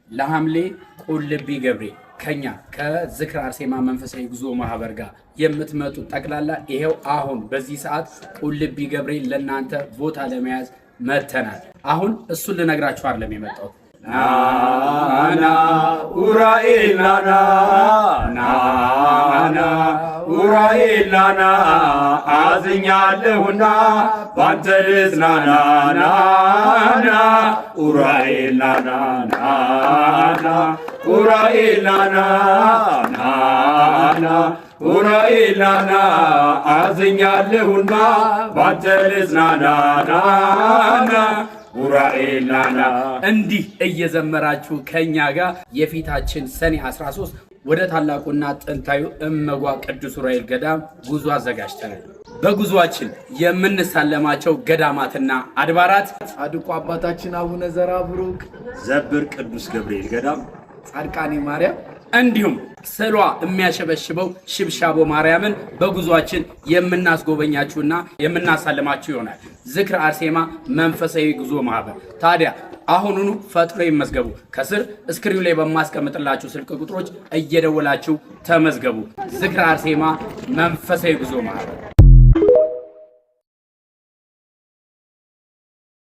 ለሐምሌ ቁልቢ ገብርኤል ከኛ ከዝክረ አርሴማ መንፈሳዊ ጉዞ ማህበር ጋር የምትመጡ ጠቅላላ ይሄው አሁን በዚህ ሰዓት ቁልቢ ገብርኤል ለእናንተ ቦታ ለመያዝ መተናል። አሁን እሱን ልነግራችሁ አይደለም የመጣሁት። ናና ኡራኤል ናና፣ ናና ኡራኤል ናና፣ አዝኛለሁና ባንተ ልጽናና። ናና ኡራኤል ናና፣ ናና ኡራኤል ናና፣ ናና ኡራኤል ናና፣ አዝኛለሁና ባንተ ልጽናና። ናና ኡራኤል ናና። እንዲህ እየዘመራችሁ ከኛ ጋር የፊታችን ሰኔ 13 ወደ ታላቁና ጥንታዊ እመጓ ቅዱስ ዑራኤል ገዳም ጉዞ አዘጋጅተናል። በጉዟችን የምንሳለማቸው ገዳማትና አድባራት ጻድቁ አባታችን አቡነ ዘርዓ ቡሩክ፣ ዘብር ቅዱስ ገብርኤል ገዳም፣ ጻድቃኔ ማርያም፣ እንዲሁም ስዕሏ የሚያሸበሽበው ሽብሻቦ ማርያምን በጉዟችን የምናስጎበኛችሁና የምናሳልማችሁ ይሆናል። ዝክረ አርሴማ መንፈሳዊ ጉዞ ማህበር። ታዲያ አሁኑኑ ፈጥኖ ይመዝገቡ። ከስር screen ኑ ላይ በማስቀምጥላችሁ ስልክ ቁጥሮች እየደወላችሁ ተመዝገቡ። ዝክረ አርሴማ መንፈሳዊ ጉዞ ማህበር።